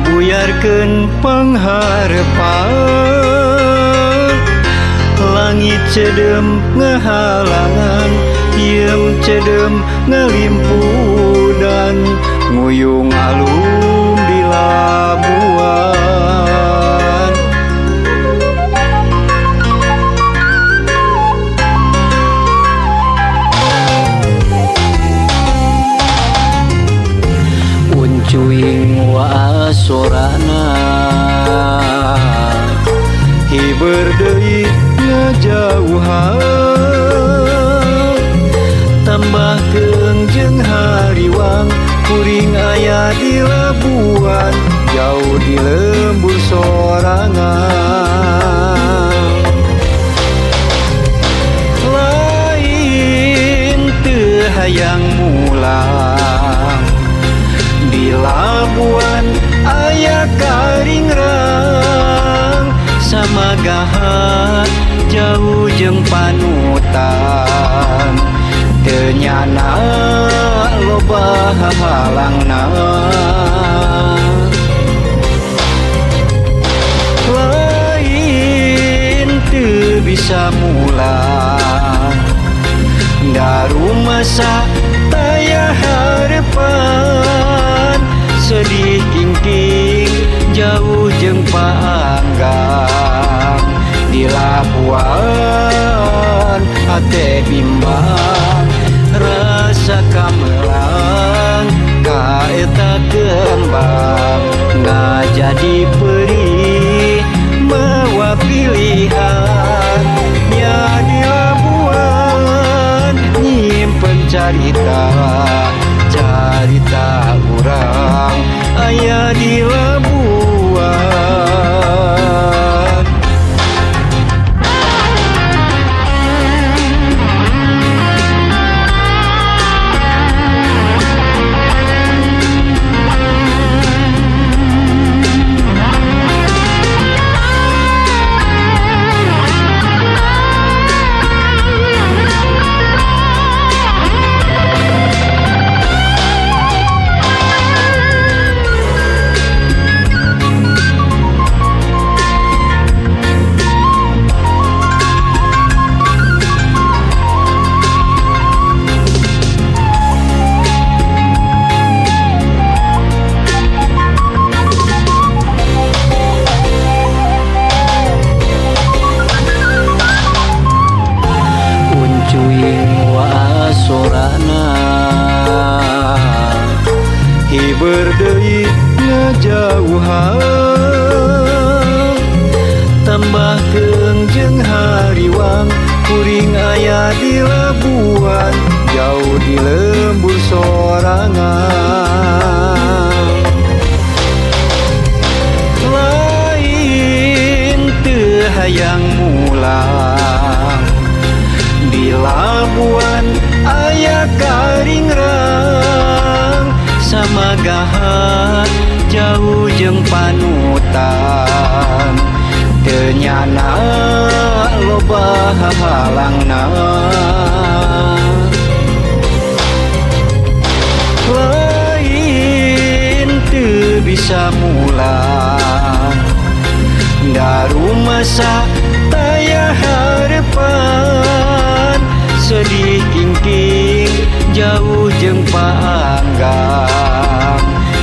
Ngabuyarkeun pangharepan langit cedem ngahalangan hieum cedem ngalimpudan nguyung alum di Labuan. Uncuing wasorana hiber deui ngajauhan tambah keung jeung hariwang kuring aya di Labuan jauh di lembur sorangan. Lain teu hayang mulang di Labuan aya karingrang samagahan jauh jeung panutan teu nyana loba hahalangna. Lain teu bisa mulang darumasa taya harepan sedih kingking jauh jeung paanggang di Labuan hate bimbang rasa kamelang ka eta kembang ngajadi perih mawa pilihan nya di Labuan nyimpen carita carita urang aya di Labuan. Uncuing wasorana hiber deui ngajauhan tambah keung jeung hariwang kuring aya di Labuan jauh di lembur sorangan. Lain teu hayang mulang di Labuan aya karingrang samagahan jauh jeung panutan teu nyana loba hahalangna. Lain teu bisa mulang darumasa taya harepan sedih kingking jauh jeung paanggang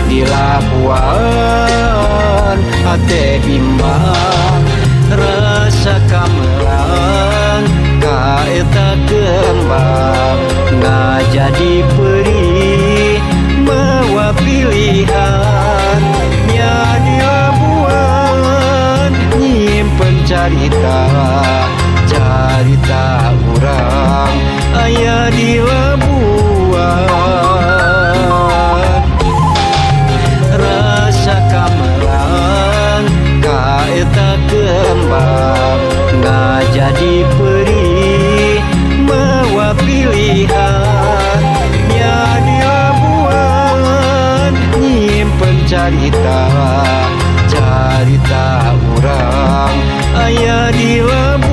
di Labuan hate bimbang rasa kamelang ka eta kembang ngajadi perih mawa pilihan nya di Labuan nyimpen carita carita urang aya di Labuan. Rasa kamelang ka eta kembang ngajadi perih mawa pilihan nya di Labuan nyimpen carita carita urang aya di Labuan.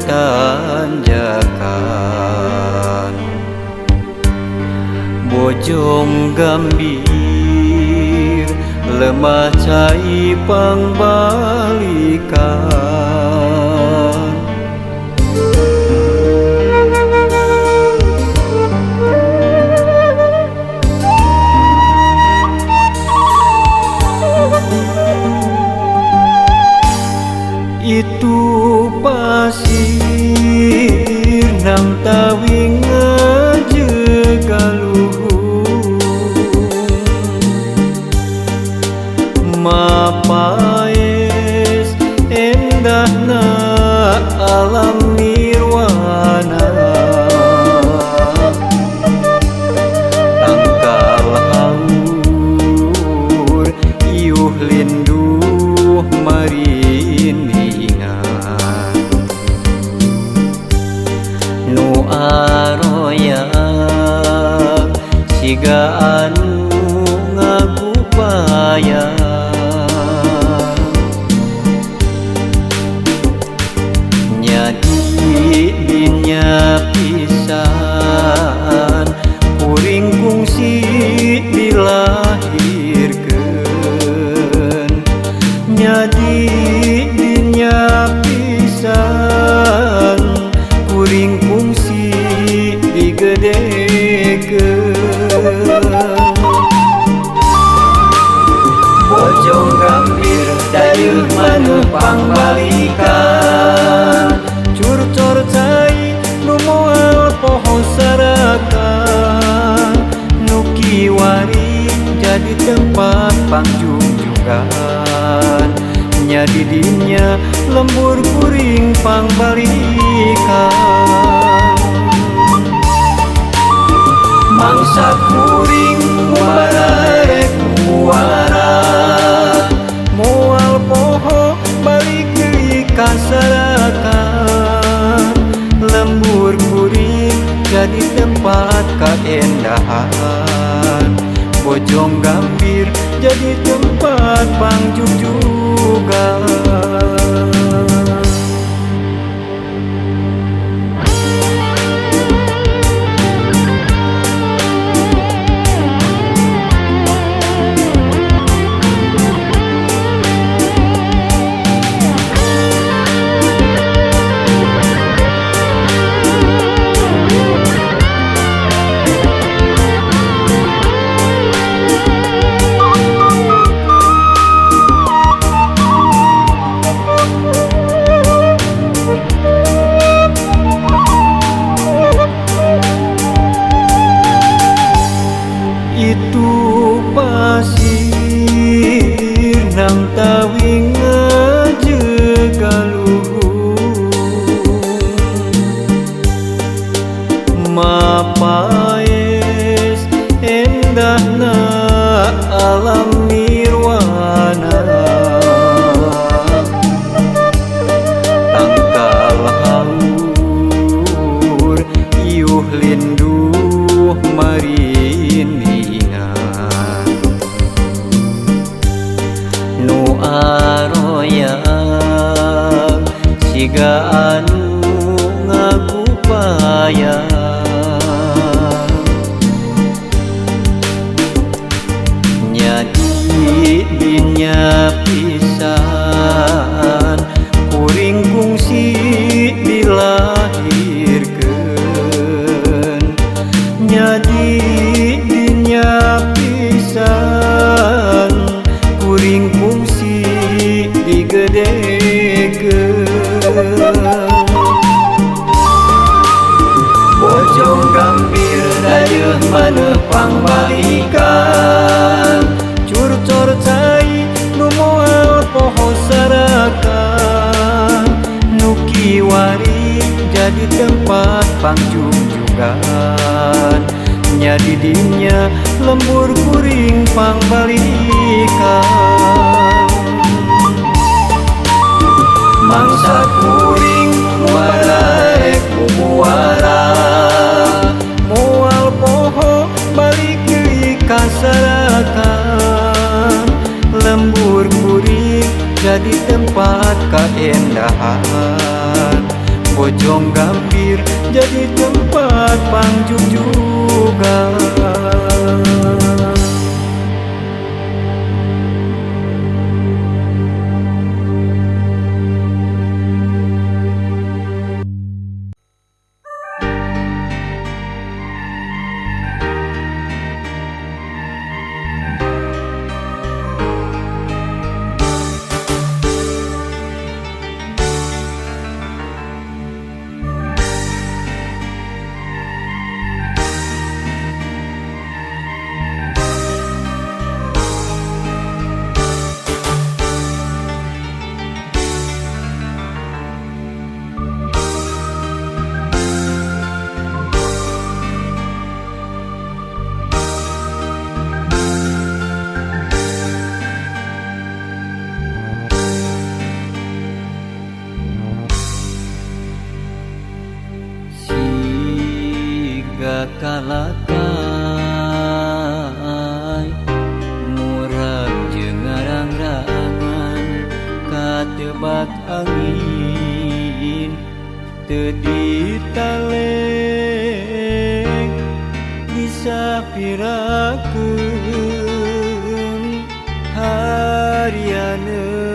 tanjakan. Bojong Gambir lemah cai pangbalikan. Itu pasir nang tawing ngajegaluhung, mapaes endahna alam nirwana. Tangkal haur iuh linduh mariningan, nu aroyang siga anu ngagupaya. Nyadi dinya pisan kuring kungsi dilahirkeun. Nyadi dinya pisan kuring kungsi digedekeun. Bojong Gambir dayeuh maneuh pangbalikan, curcor cai nu moal poho sarakan, nu kiwari jadi tempat pangjungjugan. Nyadi dinya lembur kuring pangbalikan. Mangsa kuring mubarek muara, moal poho balik deui ka sarakan. Lembur kuring jadi tempat kaendahan, Bojong Gambir jadi tempat pangjugjugan. Itu pasir nang tawing ngajegaluhung, mapaes endahna alam nirwana. Tangkal haur iuh linduh mariningan, nu aroyang siga anu ngagupaya. Nyadi dinya pisan kuring kungsi dilahirkeun. Nyadi dinya pisan kuring kungsi digedekeun. Bojong Gambir dayeuh maneuh pangbalikan, curcor cai nu moal poho sarakan, nu kiwari jadi tempat pangjungjugan. Nyadi dinya lembur kuring pangbalikan. Mangsa kuring muarek muara, moal poho balik deui ka sarakan. Lembur kuring jadi tempat kaendahan, Bojong Gambir jadi tempat pangjugjugan. Kalakai murag jeung ngarang-rangan katebak angin teu ditaleng disapirakeun harianeun.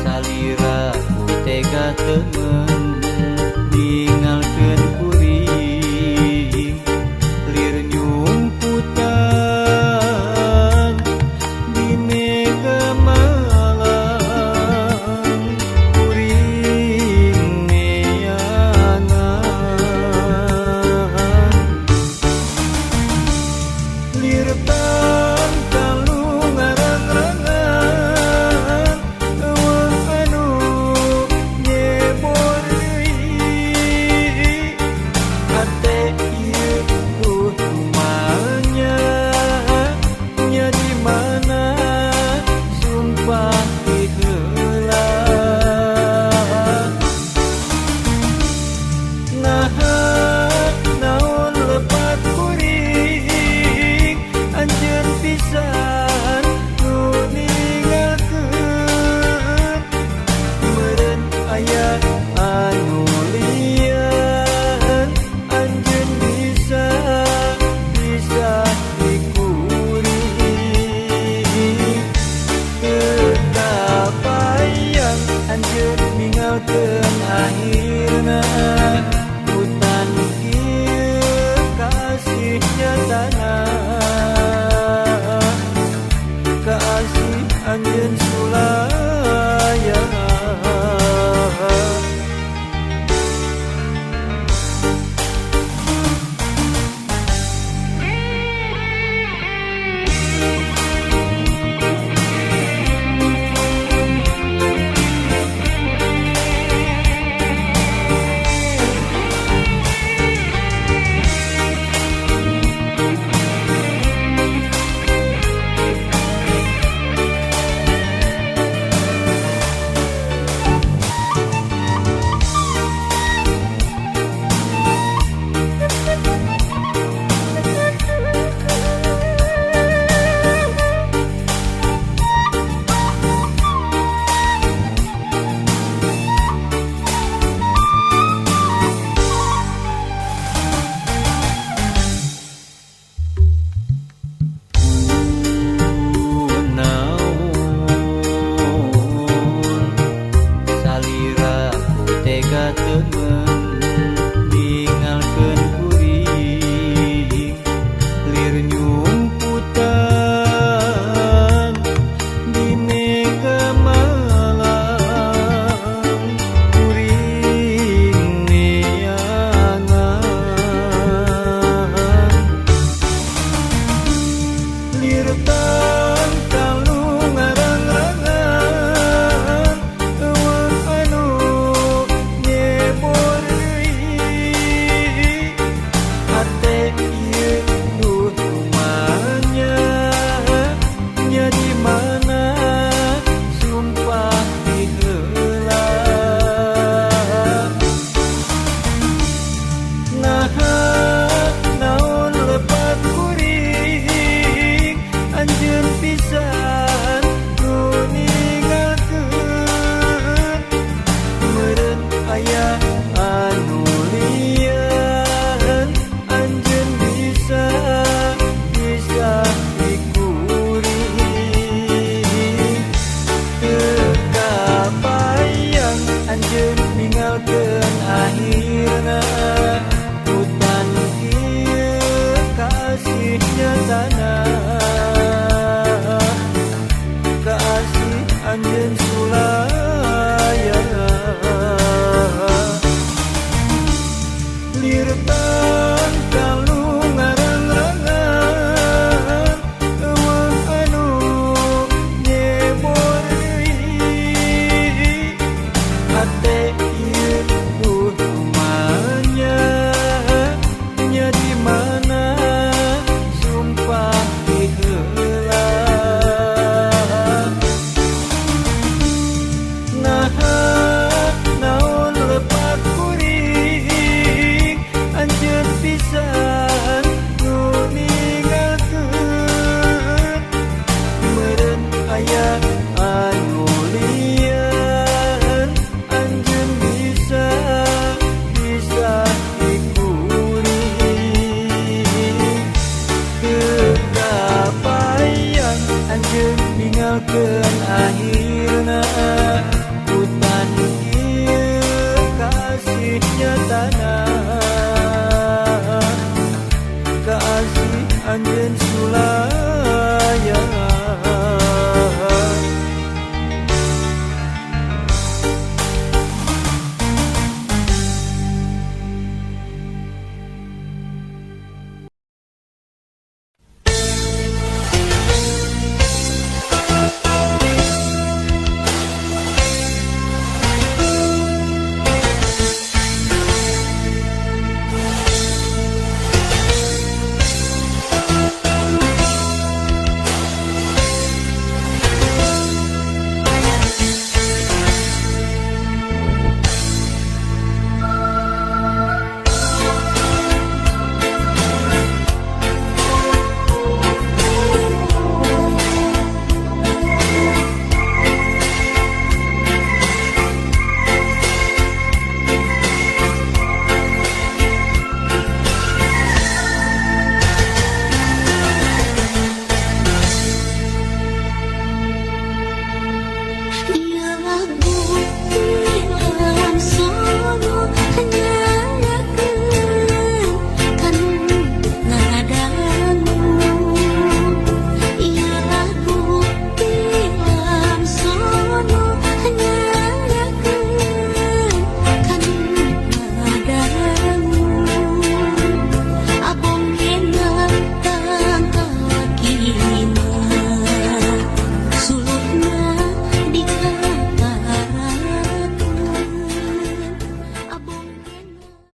Salira ku tega temen ningalkeun kuring. Urang kalu ngarang-rangan eueuh anu nyebor deui. Hate ieu duh manya nya di mana sumpah ti heula. Naha naon lepat kuring anjeun pisan nu ninggalkeun. Meureun aya anu lian anjeun bisa bisa ti kuring. Teu kabayang anjeun ninggalkeun akhirna kutan ieu kasih nyatana. Kasih anjeun.